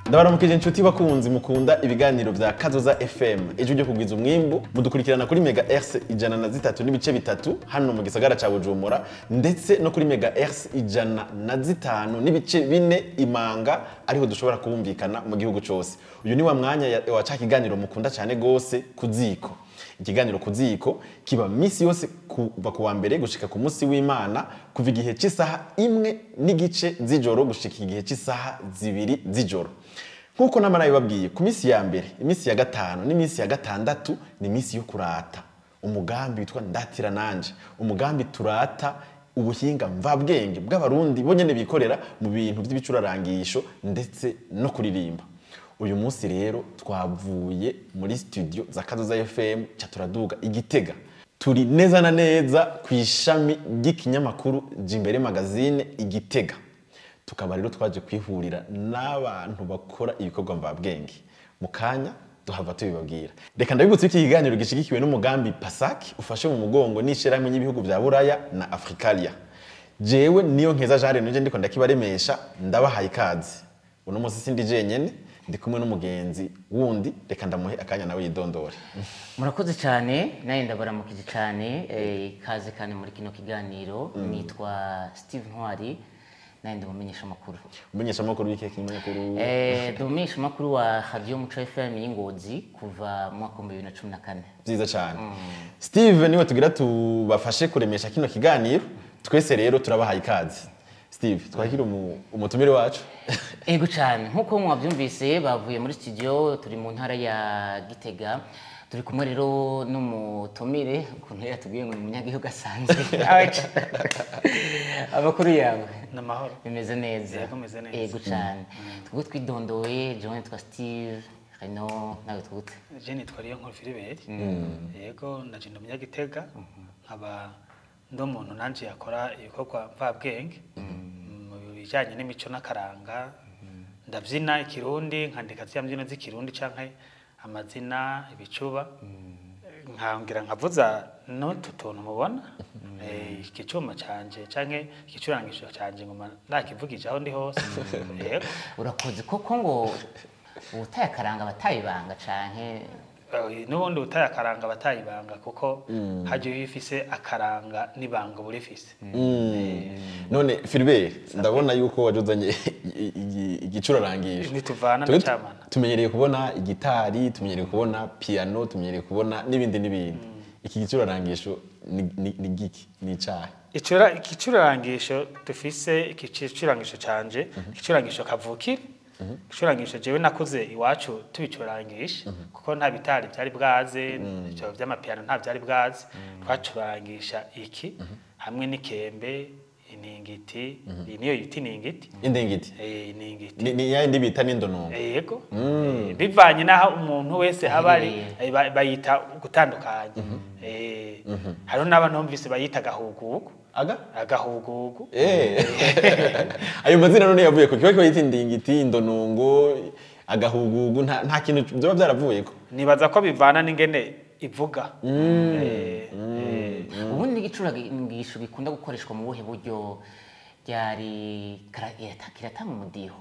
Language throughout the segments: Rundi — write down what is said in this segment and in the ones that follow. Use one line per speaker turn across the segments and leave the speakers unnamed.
Ndabaramukije inshuti bakunzi mukunda ibiganiro vya Kazoza FM ejo ryo kugwiza umwimbu mudukurikirana kuri Mega Hertz 103.3 hano mu gisagara ca Bujumbura ndetse no kuri Mega Hertz 105.4 Imanga ariho dushobora kubumvikana mu gihugu cose. Uyu ni wa mwanya wa ca kiganiro mukunda cyane gose kuziko. Ikiganiro kuziko kiba misi yose kuva kuwa mbere gushika ku munsi w'Imana kuva igihe cy'isaha 1:15 z'ijoro gushika igihe cy'isaha 2 z'ijoro. Nkuko namara yababwiye ku misi ya mbere, imisi ya gatanu n'imisi ya gatandatu ni misi yo kurata. Umugambi witwa ndatira nanje, umugambi turata ubuhinga mvabwenge bw'abarundi bonyene bikorera mu bintu by'ibicurarangisho ndetse no kuririmba. Uyu munsi rero twavuye muri studio za Kazoza FM ca turaduga igitega. Turi neza na neza ku ishami ry'ikinyamakuru Jimbere Magazine igitega. Tukaba rero twaje kwihurira n'abantu bakora ibikorwa mvabwenge. Mu kanya duhava tubibabwira. Reka ndabibutse iki kiganiro gishigikiwe n'umugambi PASAC ufashe mu mugongo n'ishyirahamwe y'ibihugu vya Buraya na Africalia. Jewe niyo nkeza Jean nje ndiko ndakibaremesha ndabahaye ikaze. Uno munsi sindi jenyene ndi kumwe n'umugenzi wundi, reka ndamuhe akanya nawe yidondore.
Murakoze cyane, naye ndabaramukije cyane, ikaze kandi muri kino kiganiro. Nitwa Steve Ntwari, naye ndumumenyesha makuru.
Umumenyesha makuru w'iki kinyamakuru?
Ndumumenyesha makuru wa Radio Muco FM y'Ingozi kuva mu mwaka wa 2014.
Byiza cyane. Steve niwe tugira tubafashe kuremesha kino kiganiro, twese rero turabahaye ikaze. Steve, twakira umutumire wacu.
Ego cyane, nkuko mwabyumvise bavuye muri studio, turi mu ntara ya Gitega. Turi kumwe rero n'umutumire ukuntu yatubwiye ngo ni umunyagihugu asanzwe. Amakuru yawe?
Namahoro.
Bimeze neza.
Yego meze neza.
Ego cyane. Twebwe twidondoye, jewe nitwa Steve, Reno nawe twute.
Je nitwa Niyonkuru Philibert. Yego naje ndi umunyagitega, nkaba ndo muntu nanje yakora ibikorwa mvabwenge mu bijanye n'imico n'akaranga. Ndavyina ikirundi, nkandika zya mbyino z'ikirundi canke amazina ibicuba, nkangira nkavuza n'utu tuntu mubona iki cyuma canje canke igicurangisho canje ngoma ndakivugije aho ndi hose. Yego
urakoze koko ngo ubutaye akaranga batayibanga canke
n'ubundi ubutaye akaranga batayibanga kuko haje iyo ifise akaranga n'ibanga burifise.
None Philibert, ndabona yuko wajuzanye igicurarangisho.
Nituvana n'icamana.
Tumenyereye kubona igitari, tumenyereye kubona piano, tumenyereye kubona n'ibindi n'ibindi. Iki gicurarangisho ni giki? Ni icahe?
Igicurarangisho dufise, igicurangisho canje, igicurangisho kavukire. Igicurangisho jewe nakuze iwacu tubicurangisha kuko nta bitari byari bwaze, ibyo by'amapiano nta byari bwaze. Twacurangisha iki hamwe n'ikembe, iningiti, iyi niyo yita iningiti.
Indingiti.
Iningiti.
Ni ya indi bita n'indonongo.
Yego. Bivanye naho umuntu wese aba ari bayita gutandukanye. Hariho n'abantu numvise bayita gahugugu.
Aga?
Agahugugu.
Ayo mazina none yavuye ko kiba bayita indingiti, indonongo, agahugugu nta kintu byoba byaravuyeko.
Nibaza ko bivana n'ingene ivuga.
Ubundi igicurarangisho gikunda gukoreshwa mu buhe buryo ryari kiratanga umudiho?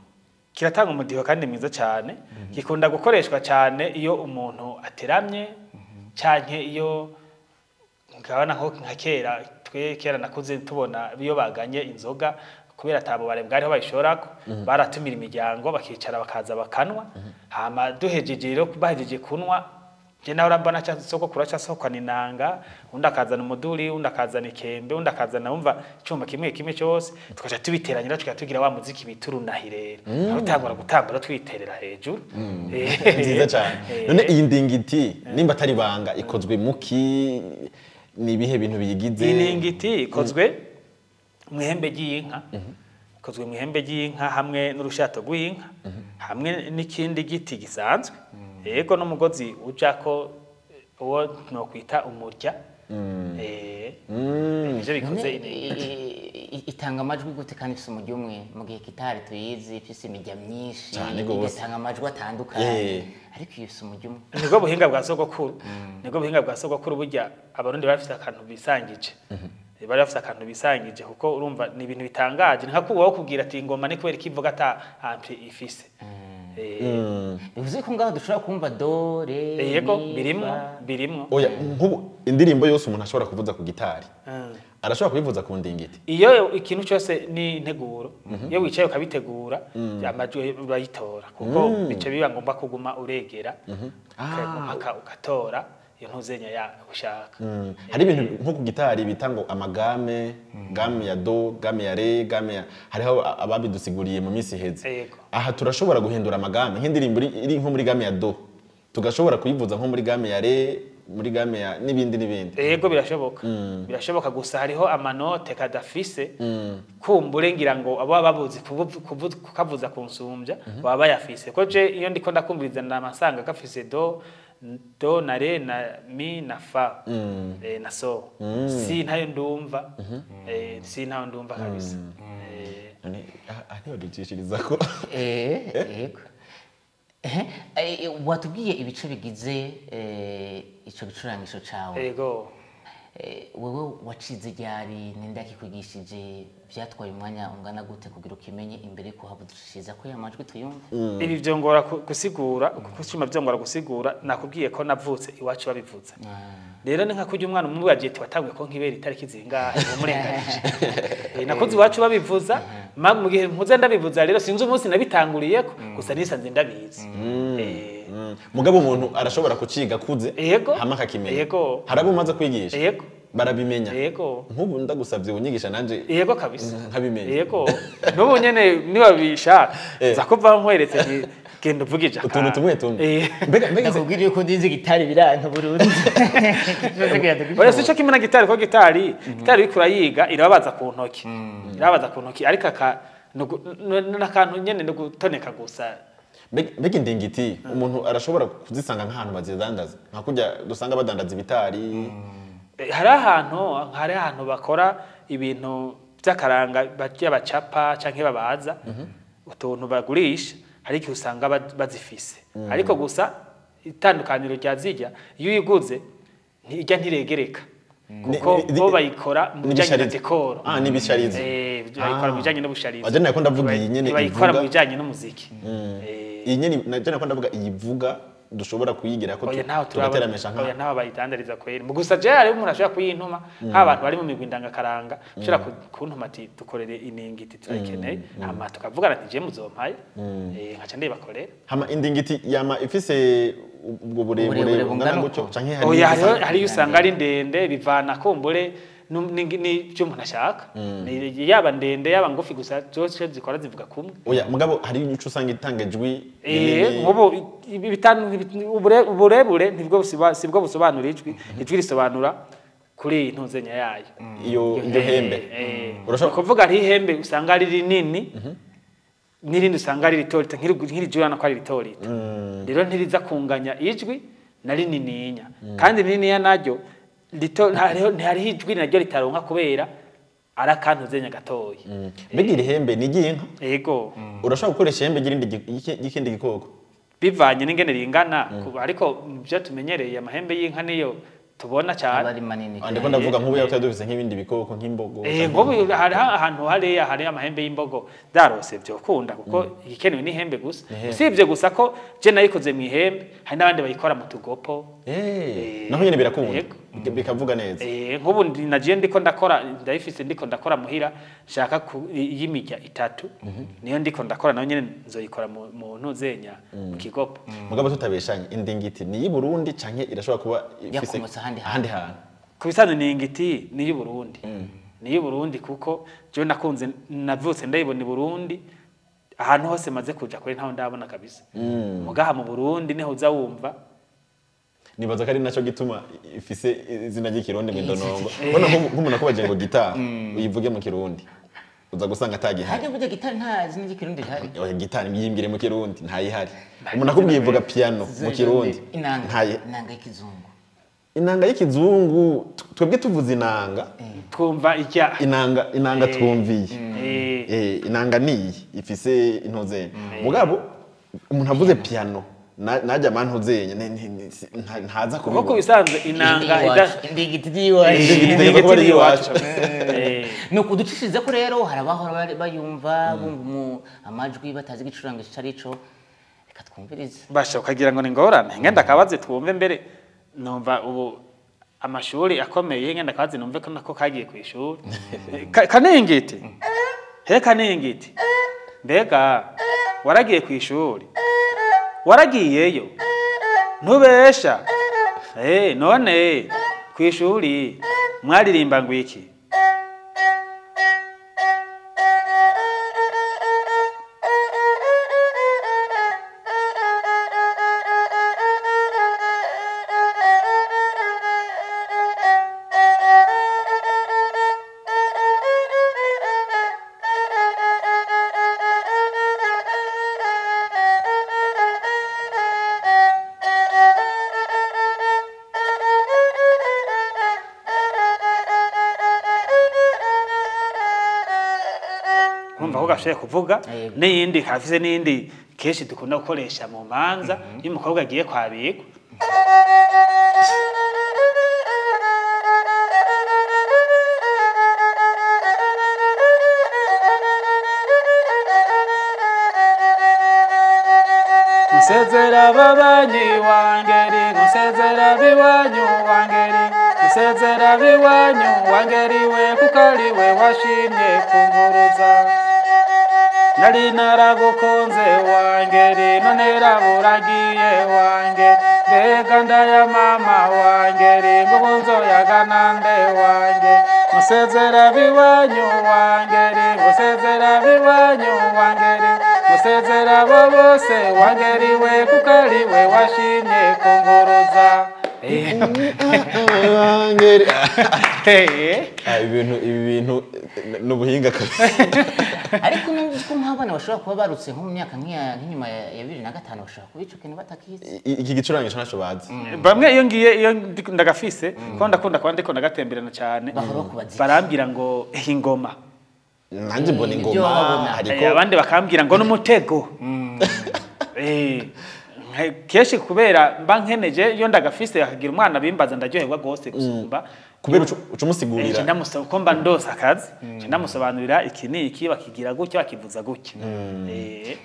Kiratanga umudiho kandi mwiza cyane. Gikunda gukoreshwa cyane iyo umuntu ateramye canke iyo nkabana nka kera, twe kera nakuze tubona iyo baganye inzoga kubera atabo bare bwariho bayishorako, baratumira imiryango bakicara bakaza bakanwa. Hama duhejeje rero bahejeje kunwa, je nawe urambona cha soko kuracha soko ninanga, undi akazana umuduri, undi akazana ikembe, undi akazana umva icyuma kimwe kimwe cyose, tukaca tubiteranyira tukatugira wa muziki biturunahirera. Arutangura gutambura twiterera hejuru.
Nziza cyane. None iyi ndingiti nimba atari banga ikozwe muki, ni ibihe bintu biyigize?
Iningiti ikozwe Mu ihembe ry'inka, ikozwe mu ihembe ry'inka hamwe n'urushato rw'inka hamwe n'ikindi giti gisanzwe, yego, n'umugozi ujako uwo nokwita umurya. Nivyo bikoze
None,
iningiti.
Itanga amajwi gute kandi ifise umurya umwe, mu gihe gitari tuyizi ifise imirya myinshi
Cane gose.
igatanga amajwi atandukanye, ariko iyo ifise umurya umwe?
Nibwo buhinga bwa sogokuru, nibwo buhinga bwa sogokuru. Burya Abarundi bari bafise akantu bisangije, bari bafise akantu bisangije, kuko urumva ni ibintu bitangaje, ni nka kuba kubwira ati ingoma ni kubera ikivuga ata ampli ifise.
Bivuze ko ngaho dushobora kumva do, re,
Yego,
mi,
birimwo,
fa.
birimwo.
Oya, nk'ubu indirimbo yose umuntu ashobora kuvuza ku gitari, arashobora kuyivuza ku ndingiti?
Iyo ikintu cyose ni integuro, iyo wicaye ukabitegura, amajwi urayitora, kuko bice biba ngombwa kuguma uregera mpaka ugatora iyo ntuzenya ya ushaka.
Hari ibintu nko ku gitari bita ngo ama gamme, gamme ya do, gamme ya ré, gamme ya, hariho ababidusiguriye mu minsi iheze. Aha turashobora guhindura ama gamme, nk'indirimbo iri nko muri gamme ya do, tugashobora kuyivuza nko muri gamme ya ré, muri gamme ya n'ibindi n'ibindi?
Yego, birashoboka, birashoboka. Gusa hariho amanote kadafise, kumbure ngira ngo abo baba babuzi kukavuza ku nsumbya baba bayafise, ko je iyo ndiko ndakumviriza namasanga gafise do, do na ré na mi na fa, na so. Si ntayo ndumva, si ntayo ndumva kabisa.
None aha ntibadukishiriza ko
Yego. Watubwiye ibice bigize ico gicurangisho cawe.
Yego.
Wewe wacize ryari? Ninde yakikwigishije? Byatwaye umwanya ungana gute kugira ukimenye imbere ko habudushiriza ko ya majwi tuyumva?
Ibi vyongora gusigura, kuko cuma vyongora gusigura. Nakubwiye ko navutse iwacu babivuze. Rero ni nka kurya umwana umubwiye ati watanguye ko nk'ibere itariki zingahe, umurenganije. Nakuze iwacu babivuza, mu gihe mpuze ndabivuza rero sinzi umunsi nabitanguriyeko, gusa nisanze ndabizi.
Mugabo umuntu arashobora kuciga akuze
Yego.
hama akakimenya?
Yego.
Hari abo umaze kwigisha
Yego.
barabimenya?
Yego.
Nk'ubu ndagusabye unyigisha nanje
Yego kabisa.
nkabimenya?
Yego, n'ubu nyene niba bishaka nza kuva nkweretse nti genda uvugije
Utuntu
akantu.
tumwe tumwe. Mbega
Nakubwira yuko ndinzi gitari biranka burundu.
Oya, sico kimwe na gitari, ko gitari uriko urayiga irababaza ku ntoki, irababaza ku ntoki, ariko aka n'akantu nyene ni gutoneka gusa.
Mbega indingiti umuntu arashobora kuzisanga nk'ahantu bazidandaza, nka kurya dusanga badandaza ibitari?
Hari ahantu bakora ibintu by'akaranga, barya bacapa canke babaza utuntu bagurisha, hari igihe usanga bazifise. Ariko gusa itandukaniro rya zirya, iyo uyiguze ijya ntiregereka, kuko bo bayikora mu bijanye na
N'ibisharizo.
décor.
Ah, n'ibisharizo.
Bayikora mu bijanye n'ubusharizo.
Waje nako ndavuga iyi nyene
Bayikora mu
ivuga.
bijanye n'umuziki.
Iyi nyene naje nako ndavuga iyivuga, dushobora kuyigira ko
Oya, ntaho turabona.
tugateramesha nka
Oya, ntaho bayidandariza kweri. Mu gusa je hariho umuntu ashobora kuyintuma, nk'abantu bari mu migwi ndangakaranga, ushobora kuntuma ati dukorere iningiti turayikeneye, hama tukavugana ati je muzompaye, nkaca ndayibakorera.
Hama indingiti yama ifise ubwo burebure
Uburebure
bungana
bungana
gutyo
uko?
canke hari
Oya,
n'izisa-
hariyo usanga ari ndende, bivana kumbure n'ibyo umuntu ashaka. Yaba ndende, yaba ngufi, gusa zose zikora zivuga kumwe.
Oya, mugabo hari ico usanga itanga ijwi rinini.
Nk'ubu ibi uburebure ntibwo sibwo busobanura ijwi. Ijwi risobanura kuri iyi ntuzenya yayo.
Iyo iryo hembe.
Ni ukuvuga hari ihembe usanga ari rinini n'irindi usanga ari rito rito, nk'iri jwi urabona ko ari rito rito. Rero ntiriza kunganya ijwi na rinininya, kandi rininiya naryo rito ntihariho ijwi naryo ritaronka kubera ari akantuzenya gatoya.
Mbega iri hembe ni iry'inka?
Yego.
Urashobora gukoresha ihembe ry'ikindi gikoko?
Bivanye n'ingene ringana, ariko mu byo tumenyereye amahembe y'inka niyo tubona
Aba
cyane.
ari manini.
Ah, ndiko ndavuga nk'ubu yaba twari dufise nk'ibindi bikoko nk'imbogo
Nk'ubu hari ahantu hariya hari amahembe y'imbogo, darose byokunda, kuko igikenewe ni ihembe gusa. Usibye gusa ko je nayikoze mu ihembe, hari n'abandi bayikora mu tugopo.
Naho nyene birakunda?
Yego.
Bikavuga neza?
Nk'ubu nagiye ndiko ndakora, ndayifise ndiko ndakora muhira, nshaka y'imirya itatu niyo ndiko ndakora, nayo nyene nzoyikora mu ntuzenya mu kigopo.
Mugabo tutabeshanye, indingiti ni iy'i Burundi canke irashobora kuba ifise
Yakomotse ahandi hantu?
Ahandi hantu.
Ku bisanzwe ni ingiti ni iy'Uburundi, ni iy'Uburundi, kuko jewe nakunze navutse ndayibona i Burundi. Ahantu hose maze kuja kure ntaho ndabona kabisa, mugaha mu Burundi niho uza wumva.
Nibaza ko ari naco gituma ifise izina ry'ikirundi ngo indonongo. Mbona nk'umuntu akubaje ngo gitari uyivuge mu Kirundi. Uza gusanga atagihari.
Hajya burya gitari nta zina ry'ikirundi rihari.
Oya, gitari yimbwire mu Kirundi ntayihari. Umuntu akubwiye vuga piano mu Kirundi
inanga
ntayi.
Inanga y'ikizungu.
Inanga y'ikizungu, twebwe tuvuze inanga
twumva ijya
inanga twumviye. Inanga niyi ifise intozenye. Mugabo umuntu avuze piano najya mantozenye ntaza
kuko
kubibona.
kubisanzwe inanga
Indigiti y'iwacu.
Indigiti kuba ari iwacu.
Nuko uducishirize ko rero hari abahora bayumva bumva amajwi batazi igicurangisho ico arico. Reka twumvirize.
Basha ukagira ngo ni ngorane ngenda kabaze twumve mbere numva ubu amashuri akomeye ngenda kabaze numve ko nako kagiye ku ishuri. Kaningiti he kaningiti mbega waragiye ku ishuri waragiyeyo ntubesha none ku ishuri mwaririmba ngo iki? Urumva ko gashoboye kuvuga n'iyindi kafise n'iyindi kenshi dukunda gukoresha mu manza iyo umukobwa agiye kwabigwa. Musezera babanyi wangeri, musezera biwanyu wangeri, musezera biwanyu wangeri we kuko ari we washimye kunguruza. Nari naragukunze wangeri, none raburagiye wange, mbega ndaya mama wangeri, ngo nzoyaga nande wange. Musezera biwanyu wangeri, musezera biwanyu wangeri, musezera bo bose wangeri we kuko ari we washimye kunguruza.
Wangeri. Ibi bintu n'ubuhinga kabisa.
Ariko nubwo nk'abana bashobora kuba barutse nko mu myaka nk'inyuma ya 2005 bashobora kuba ico kintu batakizi.
Iki gicurangisho ntaco bazi.
Bamwe iyo ngiye iyo ndagafise ko ndakunda kuba ndiko ndagatemberana cyane barambwira ngo ingoma.
Nanjye mbona ingoma ariko
abandi bakambwira ngo n'umutego. Kenshi kubera mba nkeneje iyo ndagafise akagira umwana bimbaza ndaryoherwa gose gusumba
kubera ucumusigurira.
Ndamusaba ko mba ndose akazi ndamusobanurira iki ni iki bakigira gutya bakivuza gutya.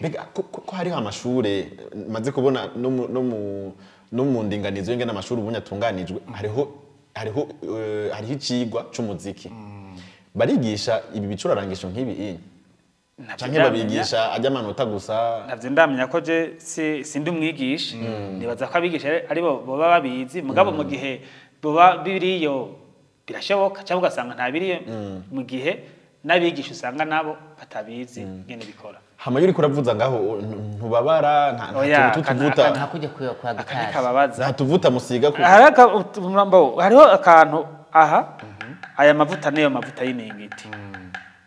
Mbega ko hariho amashure maze kubona no mu ndinganizo y'ingene amashuri ubunya atunganijwe hariho icigwa c'umuziki. Barigisha ibi bicurarangisho nk'ibi inye canke babigisha ajya amanota gusa?
Navyo ndamenya ko je sindi umwigisha, nibaza ko abigisha ari bo boba babizi, mugabo mu gihe boba biriyo birashoboka cyangwa ugasanga nta biriyo mu gihe n'abigisha usanga nabo batabizi ngene bikora.
Hama iyo uriko uravuza ngaho ntubabara nta tuvuta
nta kujya kwa gitari
kababaza
nta tuvuta musiga ku
hariho akantu aha aya mavuta niyo mavuta y'iningiti.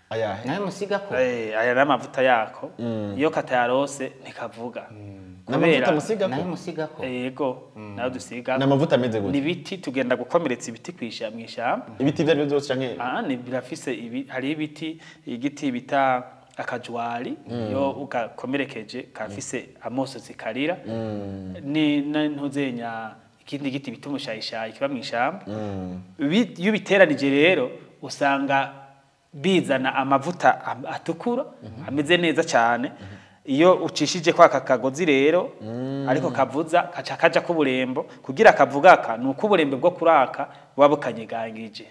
Ayahe
nayo musiga ko
aya n'amavuta yako iyo katayarose ntikavuga.
N'amavuta musiga ko
nayo musiga ko
yego nayo dusiga.
N'amavuta ameze gute?
Ni ibiti tugenda gukomeretsa ibiti kwishamba.
Ibiti ibyo ari byo byose canke
ni birafise ibi hari ibiti igiti bita akajwari iyo ugakomerekeje kafise amosozi karira ni ntuzenya ikindi giti bita umushayishayi kiba mw'ishamba. Iyo biteranije rero usanga bizana amavuta atukura ameze neza cyane. Iyo ucishije kwa kakagozi rero ariko kavuza kaca kaja kuburembo kugira kavugaka nuko uburembe bwo kuraka buba bukanyegangije.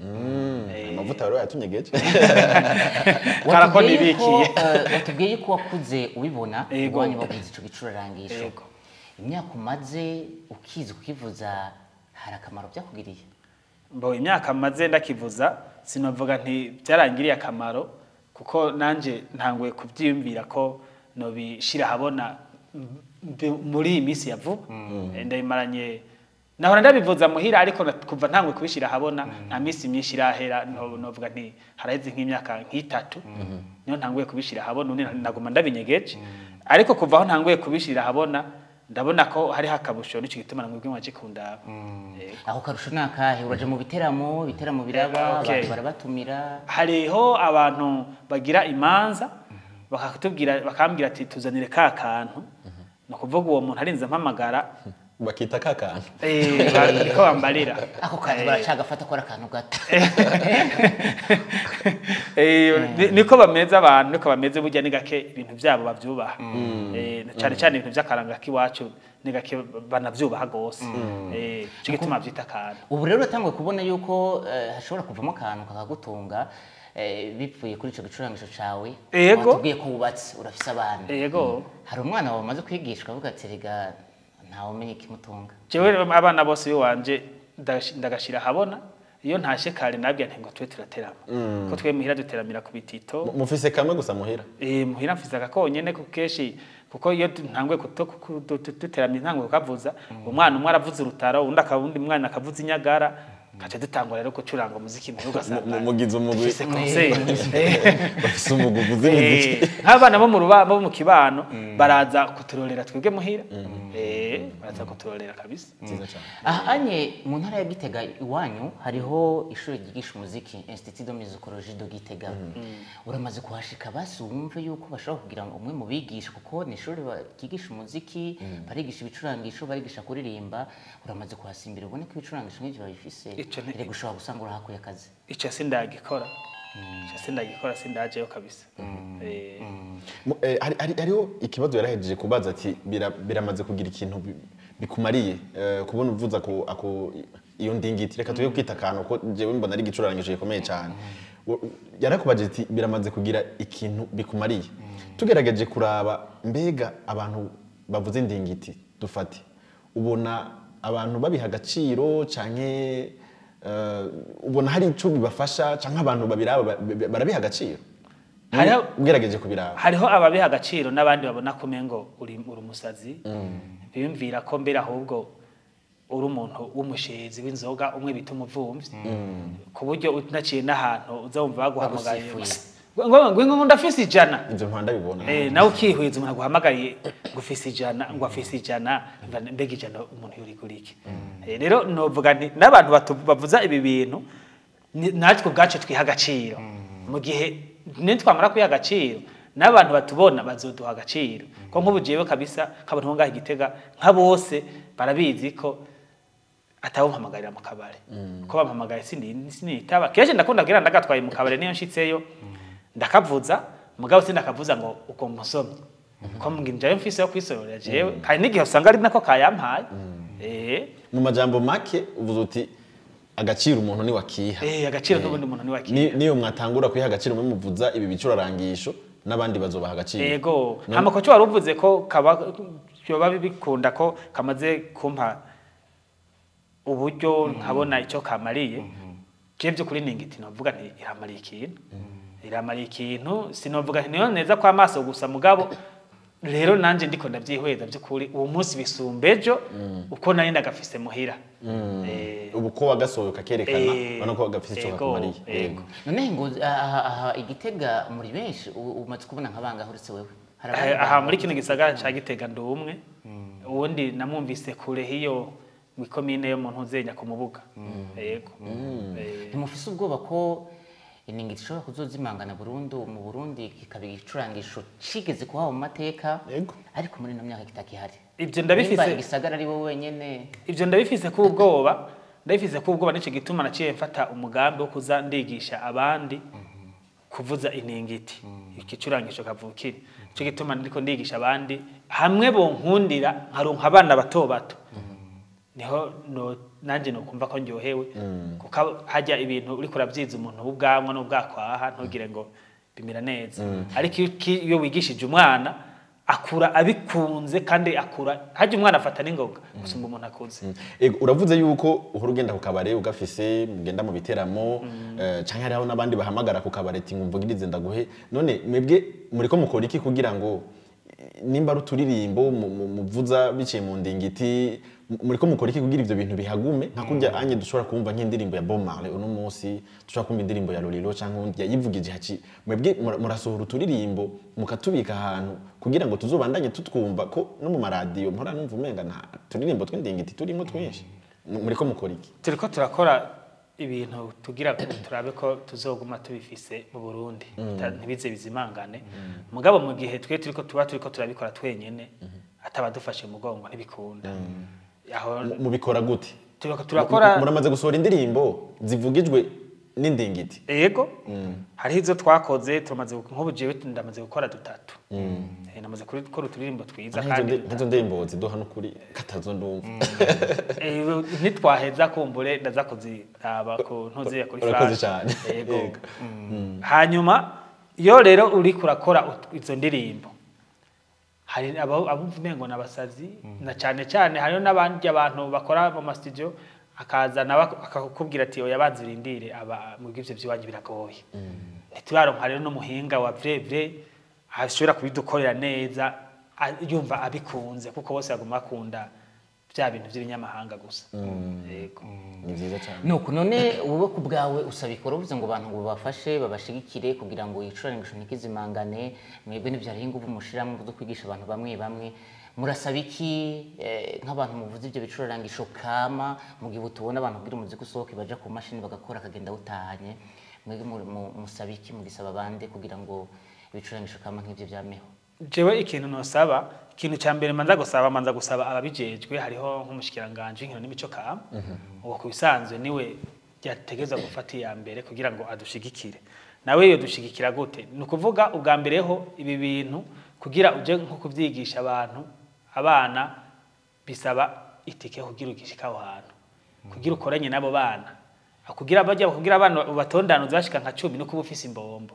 Amavuta rero yatunyegeje.
Karako nibikiye.
Watubwiye ko wakuze ubibona ubonye bavuze ico gicurarangisho. Imyaka umaze ukizi ukivuza hari akamaro byakugiriye?
Mbo imyaka maze ndakivuza sinovuga nti byarangiriye akamaro kuko nanje ntanguye kubyiyumvira ko nobishira habona muri iyi minsi ya vuba. Ndayimaranye Nahora ndabivuza muhira, ariko kuva ntangwe kubishira habona nta minsi myinshi irahera, novuga nti haraheze nk'imyaka nk'itatu niyo ntanguye kubishira habona, ubundi naguma ndabinyegeje. Ariko kuva aho ntanguye kubishira habona ndabona ko hariho akabusho, nico gituma namwebwe mwaje kundaba.
Ako karusho ni akahe? Uraja mu biteramo, ibiteramo biraba, abantu barabatumira.
Hariho abantu bagira imanza bakatubwira, bakambwira ati tuzanire ka kantu. Ni ukuvuga uwo muntu arinze ampamagara
bakita ka kantu.
Niko bambarira.
Ako kantu baracagafata ko ari akantu gato.
Niko bameze abantu, niko bameze burya ni gake ibintu byabo bavyubaha. Cyane cyane ibintu by'akaranga k'iwacu ni gake banavyubaha gose. Ico gituma bavyita akantu.
Ubu rero uratanguye kubona yuko hashobora kuvamo akantu kakagutunga bipfuye kuri ico gicurangisho cawe.
Yego.
Watubwiye ko wubatse, urafise abana.
Yego.
Hari umwana wawe umaze kwigishwa avuga ati rega ntawe umenya ikimutunga.
Jewe abana bose iwanje ndagashira habona, iyo ntashe kare nabwiye nti ngo twe turaterama. Ko twe muhira duteramira ku bitito.
Mufise kamwe gusa muhira?
Muhira mfise agakonyene ko keshi, kuko iyo ntangwe duteramye ntangwe kukavuza, umwana umwe aravuza urutaro, undi akabundi mwana akavuza inyagara, kaca dutangura rero gucuranga umuziki muhira ugasanga
Mugize umugwi.
dufise concert.
Bafise umugwi uvuza imiziki.
Nk'abana bo mu ruba, bo mu kibano baraza kuturorera twebwe muhira. Baraza kuturorera kabisa.
Nziza cyane.
Aha anye mu ntara ya Gitega iwanyu hariho ishuri ryigisha umuziki, Institut de Musicologie de Gitega. Uramaze kuhashika basi wumve yuko bashobora kugira ngo umwe mu bigisha, kuko ni ishuri ryigisha umuziki, barigisha ibicurangisho, barigisha kuririmba. Uramaze kuhasimbira ubone ko ibicurangisho nk'ivyo babifise? Erega ushobora gusanga urahakuye akazi.
Ico sindagikora. Ico sindagikora, sindajeyo kabisa.
Hariho ikibazo yarahejeje kubaza ati biramaze kugira ikintu bikumariye, kubona uvuza ako iyo ndingiti, reka tuye kwita akantu ko jewe mbona ari igicurangisho gikomeye cyane. Yarakubaje ati biramaze kugira ikintu bikumariye. Tugerageje kuraba mbega abantu bavuze indingiti dufate, ubona abantu babiha agaciro canke ubona hari ico bibafasha canke abantu babiraba barabiha agaciro? Ugerageje kubiraba.
Hariho ababiha agaciro n'abandi babona ko umengo uri umusazi, biyumvira ko mbere ahubwo uri umuntu w'umushezi w'inzoga, umwe bita umuvumvyi, ku buryo unaciye n'ahantu uza wumva baguhamagaye.
Bagusifuye.
Ngo ndafise ijana.
Ivyo mpanda bibona.
Nawe ukihwiza umuntu aguhamagaye ngo ufise ijana, ngo afise ijana, mbega ijana umuntu yorigura iki? Rero novuga nti n'abantu bavuza ibi bintu natwe ubwacu twiha agaciro. Mu gihe nitwamara kwiha agaciro, n'abantu batubona bazoduha agaciro. Ko nk'ubu jewe kabisa nk'abantu bo ngaha i Gitega nka bose barabizi ko atawumpamagarira mu kabare. Ko bampamagaye sinitaba. Kenshi ndakunda kugira ndagatwaye mu kabare niyo nshitseyo ndakavuza, mugabo sindakavuza ngo uko musomye. Ko nginjayo mfise yo kwisorera jewe, kandi n'igihe usanga ari nako kayampaye.
Mu majambo make uvuze uti agaciro umuntu ni wakiha.
Agaciro n'ubundi umuntu ni wakiha.
Niyo mwatangura kwiha agaciro mwe muvuza ibi bicurarangisho n'abandi bazobaha agaciro.
Yego. Hama ko cyo waruvuze ko kaba byoba bikunda ko kamaze kumpa uburyo nkabona icyo kamariye. Je byo kuri ningiti novuga nti iramariye ikintu. Iramariye ikintu, sinovuga nti niyo neza kwa maso gusa, mugabo rero nanje ndiko ndavyihweza by'ukuri uwo munsi bisumbejo uko nari ndagafise muhira.
Ubu ko wagasohoka kerekana ubona ko wagafise ico kakumariye.
Yego.
None ngo aha Igitega muri benshi umaze kubona nk'abanga uretse wewe?
Aha muri kino gisagara ca Gitega ndi umwe. Uwundi namwumvise kure hiyo mu komine yo mu Ntuzenya ku Mubuga. Yego.
Ntimufise ubwoba ko iningiti ishobora kuzozimangana burundu mu Burundi kikaba igicurangisho cigeze kuhaba mu mateka, ariko muri ino myaka kitakihari?
Ivyo ndabifise.
Nimba igisagara ari wowe wenyene.
Ivyo ndabifise ku ubwoba, ndabifise ku ubwoba, nico gituma naciye mfata umugambi wo kuza ndigisha abandi kuvuza iningiti, igicurangisho kavukire. Nico gituma ndiko ndigisha abandi hamwe bonkundira nkaronka abana bato bato. Niho nanje nokumva ko ndyohewe, kuko hajya ibintu uriko uravyiza umuntu w'ubwanwa n'ubwakwaha ntugire ngo bimera neza. Ariko iyo wigishije umwana akura abikunze, kandi akura hajya umwana afata n'ingoga gusumba umuntu akuze.
Ego, uravuze yuko uhora ugenda ku kabare ugafise, mugenda mu biteramo, canke hariho n'abandi bahamagara ku kabare ati ngumvugirize ndaguhe. None mwebwe muriko mukora iki kugira ngo Nimba ari uturirimbo muvuza biciye mu ndingiti, muriko mukora iki kugira ivyo bintu bihagume, nka kurya anye dushobora kumva nk'indirimbo ya Bob Marley uno munsi, dushobora kumva indirimbo ya Lolilo canke undi yayivugije haci, mwebwe murasohora uturirimbo mukatubika ahantu kugira ngo tuzobandanye tutwumva, ko no mu maradiyo mpora numva umenga nta turirimbo tw'indingiti turimo twinshi? Muriko mukora iki?
Turiko turakora ibintu tugira ngo turabe ko tuzoguma tubifise mu Burundi, ntibize bizimangane. Mugabo mu gihe twe turiko tuba turiko turabikora twenyene, atabadufashe mu mugongo, ntibikunda aho.
Mubikora gute?
Turiko turakora.
Muramaze gusohora indirimbo zivugijwe n'indingiti?
Yego, hariho izo twakoze, tumaze nk'ubu jewe ndamaze gukora dutatu. Namaze gukora uturirimbo twiza kandi
Nk'izo ndirimbo ziduha n'ukuri katazo ndumva.
Ntitwaheza, kumbure ndaza kuziraba ku ntuziye kuri
Urakoze
flash.
cyane.
Yego.
Yego.
Hanyuma iyo rero uriko urakora izo ndirimbo, hari abumva umengo n'abasazi, na cyane cyane hariho n'abandi abantu bakora mu mastudio, akaza nawe akakubwira ati: "Oya, banza urindire, aba mu bw'ivyo by'iwanyu biragoye." Ntituraronka rero n'umuhinga wa vrai vrai ashobora kubidukorera neza, yumva abikunze, kuko bose baguma bakunda bya bintu by'ibinyamahanga gusa. Yego.
Ni byiza cyane.
Nuko none wowe ku bwawe usabikora, uvuze ngo abantu ngo babafashe, babashigikire kugira ngo icurangisho ntikizimangane, mwebwe ntibyariho ingufu mushiramo zo kwigisha abantu bamwe bamwe, murasaba iki nk'abantu muvuze ibyo bicurangisho kama, mu gihe tubona abantu kugira umuziki usohoke baja ku mashini bagakora akagenda awutahanye? Mwebwe musaba iki, mugisaba bande kugira ngo ibicurangisho kama nk'ibyo byameho?
Jewe ikintu nosaba, ikintu cya mbere manza gusaba ababijejwe. Hariho nk'umushikiranganje w'inkino n'imico kama, uwo ku bisanzwe niwe yategerezwa gufata iya mbere kugira ngo adushigikire. Nawe iyo dushigikira gute? Ni ukuvuga ubwa mbere ho ibi bintu kugira uje nko kubyigisha abantu, abana, bisaba itike kugira ugishika aho hantu, kugira ukoranye n'abo bana, kugira bajya kugira abana ubatondana uzashika nka 10, no kuba ufise imbombo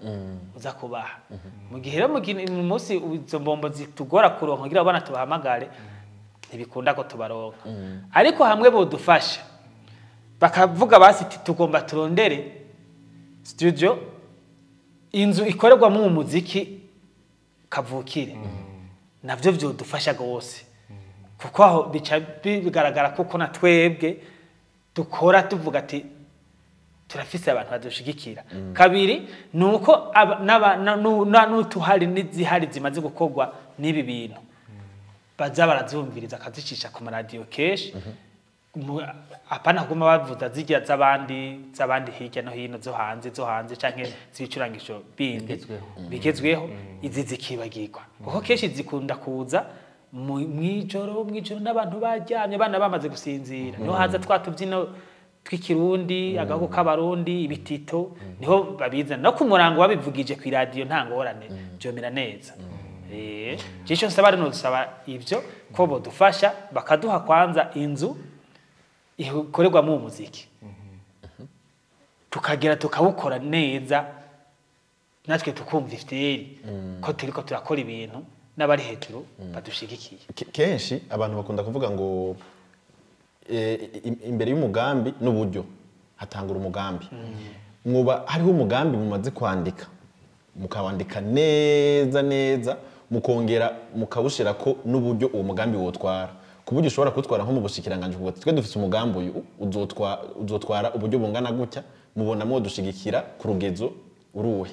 uza kubaha. Mu gihe rero mu munsi izo mbombo zitugora kuronka kugira abana tubahamagare, ntibikunda ko tubaronka. Ariko hamwe bodufasha bakavuga basi ati tugomba turondere studio, inzu ikorerwamo umuziki kavukire, navyo vyodufasha gose, kuko aho bica bigaragara kuko na twebwe dukora tuvuga ati turafise abantu badushigikira. Kabiri ni uko n'utuhari n'izihari zimaze gukorwa n'ibi bintu baza barazumviriza, akazicisha ku maradiyo kenshi. Apana kuguma bavuza zirya z'abandi hirya no hino, zo hanze canke z'ibicurangisho bindi
Bigezweho.
bigezweho, izi zikibagirwa, kuko kenshi zikunda kuza mwijoro n'abantu baryamye, abana bamaze gusinzira, niho haza twa tubyino tw'ikirundi, agahugu k'abarundi, ibitito, niho babizana. No ku murango babivugije ku iradiyo nta ngorane, byomera neza. Icyo nsaba rero, nusaba ivyo ko bodufasha bakaduha kwanza inzu ikorerwamo umuziki, tukagera tukawukora neza, natwe tukumva ifyeri ko turiko turakora ibintu n'abari hejuru badushigikiye.
Kenshi abantu bakunda kuvuga ngo imbere y'umugambi n'uburyo hatangura umugambi. Mwuba hariho umugambi mumaze kwandika, mukawandika neza neza, mukongera mukawushirako n'uburyo uwo mugambi wotwara, ku buryo ushobora kuwutwara nko mu bushikiranganji kuvuga ati: "Twe dufise umugambi uyu, uzotwara uburyo bungana gutya, mubona mwodushigikira ku rugezo uruhe?"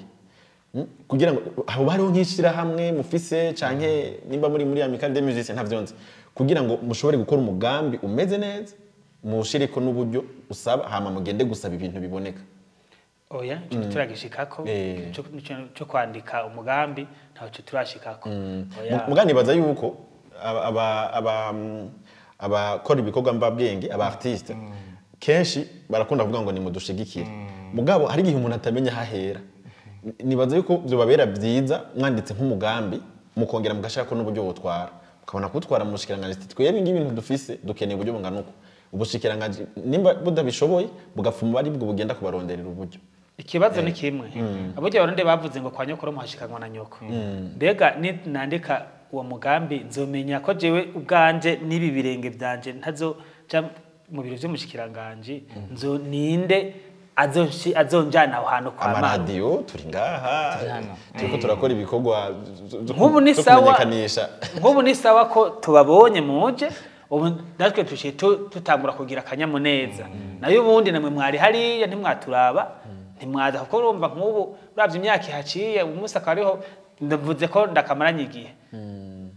Kugira ngo haba hariho nk'ishirahamwe mufise, canke nimba muri Amicale des Musiciens, ntavyo nzi, kugira ngo mushobore gukora umugambi umeze neza, muwushireko n'uburyo usaba, hama mugende gusaba ibintu biboneka.
Oya, ico turagishikako. Cyo kwandika umugambi ntaco turashikako, oya.
Muga nibaza yuko abakora ibikorwa mbabwenge, aba artiste, kenshi barakunda kuvuga ngo nimudushigikire, mugabo hari igihe umuntu atamenya hahera. Nibaza yuko byobabera byiza mwanditse nk'umugambi, mukongera mugashaka n'uburyo wotwara, mukabona kuwutwara mu bushikiranganji ati: "Twebwe ngibi ibintu dufise, dukeneye uburyo bungana uko." Ubushikiranganji nimba budabishoboye, bugapfuma ari bwo bugenda kubaronderera uburyo.
Ikibazo ni kimwe: aburyo abarundi bavuze ngo kwa nyokuru muhashikanwa na nyoko. Mbega ni nandika uwo mugambi, nzomenya ko jewe ubwanje n'ibi birenge byanje ntazo ja mu biro vy'umushikiranganji, nzo ninde azonjana aho hantu kwa mama.
Amaradiyo turi ngaha, turiko turakora ibikorwa
Nk'ubu ni
vyo
sawa.
kumenyekanisha.
Nk'ubu ni sawa ko tubabonye muje, ubu natwe tuciye tutangura kugira akanyamuneza. Nayo ubundi namwe mwari hariya ntimwaturaba, ntimwaza, kuko urumva nk'ubu uravye imyaka ihaciye, uyu munsi akaba ariho ndavuze ko ndakamaranye igihe.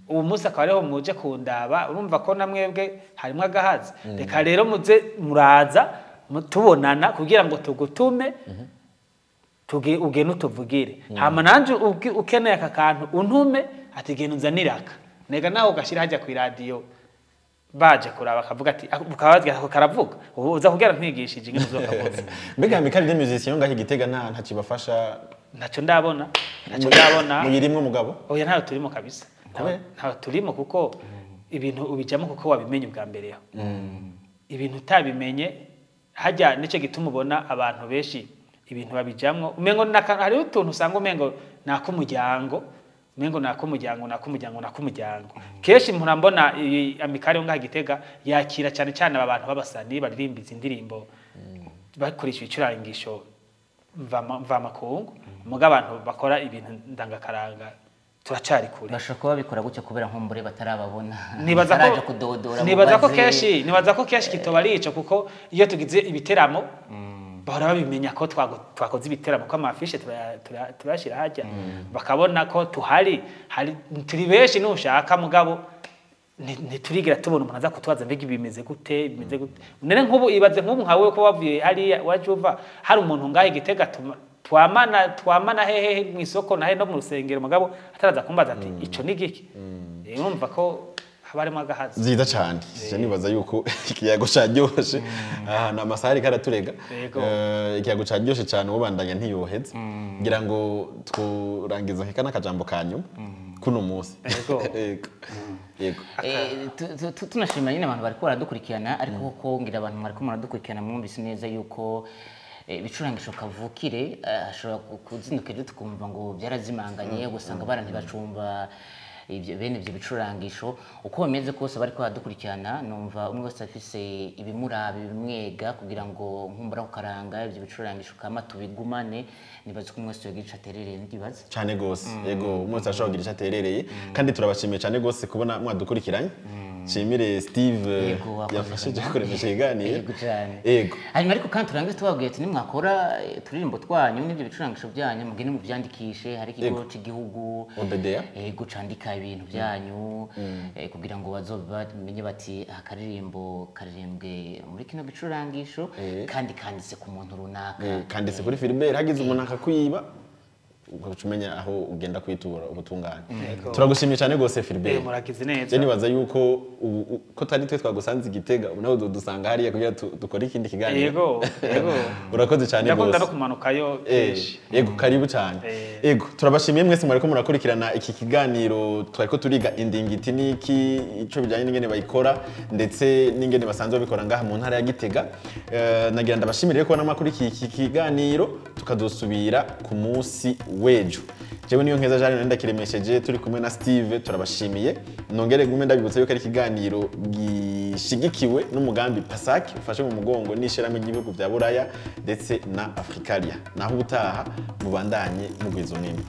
Ubu munsi akaba ariho muje kundaba, urumva ko namwebwe harimwo agahazi. Reka rero muze muraza tubonana kugira ngo tugutume, ugende utuvugire. Hama nanje ukeneye aka kantu untume, ati genda unzanire aka. Nega nawe ugashira hajya ku iradiyo baje kuraba akavuga ati ukababwira ako karavuga, ubu uza kugira nkwigishije ingene uzokavuza.
Mbega Amicale des Musiciens ngaho i Gitega nta kibafasha?
Ntacyo ndabona, ntacyo ndabona.
Muyirimwo mugabo?
Oya, ntayo turimo kabisa.
Kubera?
Ntayo turimo, kuko ibintu ubijyamo kuko wabimenye ubwa mbere. Ho ibintu utabimenye hajya, nicyo gituma ubona abantu benshi ibintu babijyamwo umengo hariho utuntu usanga umengo ni ak'umuryango, umengo ni ak'umuryango, ni ak'umuryango, ni ak'umuryango. Kenshi mpora mbona iyi Amicale yo ngaha i Gitega yakira cyane cyane aba bantu b'abasani baririmba izi ndirimbo bakoresha ibicurangisho mvamakungu, muga abantu bakora ibintu ndangakaranga turacari kure.
Bashobora kuba babikora gutyo kubera nkumbure batarababona,
Nibaza ko
bataraja kudodora.
Nibaza ko
Mubaze.
kenshi, nibaza ko kenshi kitoba ari ico, kuko iyo tugize ibiteramo bahora babimenya ko twakoze ibiteramo, ko ama affiches turayashyira hajya bakabona ko tuhari, hari turi benshi nushaka, mugabo ntiturigira tubona umuntu aza kutubaza mbega bimeze gute, bimeze gute. None nk'ubu ibaze nk'ubu nkawe ko wavuye hariya waje uva, hari umuntu ngaho i Gitega twamana hehe mu isoko nahe no mu rusengero, mugabo ataraza kumbaza ati ico ni giki? Urumva ko haba harimo agahazi.
Nziza cyane. Je nibaza yuko ikiyago caryoshe, aha ni amasaha ariko araturega.
Yego.
Ikiyago caryoshe cyane, ubandanya ntiyoheze. Ngira ngo turangiza keka n'akajambo ka nyuma kuno munsi.
Yego.
Yego, yego.
Tunashimira nyine abantu bariko baradukurikirana, ariko koko ngira abantu mwariko muradukurikirana mwumvise neza yuko ibicurangisho kavukire hashobora kuzinduka ejo tukumva ngo byarazimanganye, ugasanga abana ntibacumva ibyo bene ibyo bicurangisho. Uko bimeze kose bariko baradukurikirana, numva umwe wese afise ibimuraba, ibimwega, kugira ngo nkumbura kukaranga ibyo bicurangisho kama tubigumane. Nibaza ko umwe wese yogira ico aterereye, ndibaza.
Cyane gose, yego, umunsi ashobora kugira icyo aterereye. Kandi turabashimiye cyane gose kubona mwadukurikiranye. Nshimire Steve
Yego, wakoze
yafashije
cyane.
kuremesha ikiganiro.
Yego cyane.
Yego.
Hanyuma ariko kandi turangize tubabwiye ati nimwakora uturirimbo twanyu n'ibyo bicurangisho byanyu, mugende mubyandikishe, hari ikigo
Yego.
cy'igihugu
OBDA.
Yego, candika ibintu byanyu kugira ngo bazobamenye bati aka karirimbo karirimbwe muri kino gicurangisho kandi kanditse ku muntu runaka.
Kanditse kuri Philbert, hagize umuntu akakwiba ugaca umenya aho ugenda kwitura ubutungane. Turagushimiye cyane gose, Philbert.
Muragize neza.
Je nibaza yuko ko tari twe twagusanze i Gitega, ubu nawe dusanga hariya kugira dukore ikindi kiganiro.
Yego.
Urakoze cyane
Ndakunda no
gose.
kumanukayo kenshi.
Yego, karibu cyane. Yego, turabashimiye mwese mwariko murakurikirana iki kiganiro. Twariko turiga indingiti niki, ico bijanye n'ingene bayikora ndetse n'ingene basanzwe babikora ngaha mu ntara ya Gitega. Nagira ndabashimire ko namakurikiye iki kiganiro, tukadusubira ku munsi w'ejo. Jewe niyo nkeza Jeanne ndakiremesheje, turi kumwe na Steve, turabashimiye. Nongere gume ndabibutsa yuko ari ikiganiro gishigikiwe n'umugambi PASAC, ufashe mu mugongo n'ishirahamwe ry'ibihugu vya Buraya ndetse na Africalia. Naho ubutaha, mubandanye mugwiza umwimbu.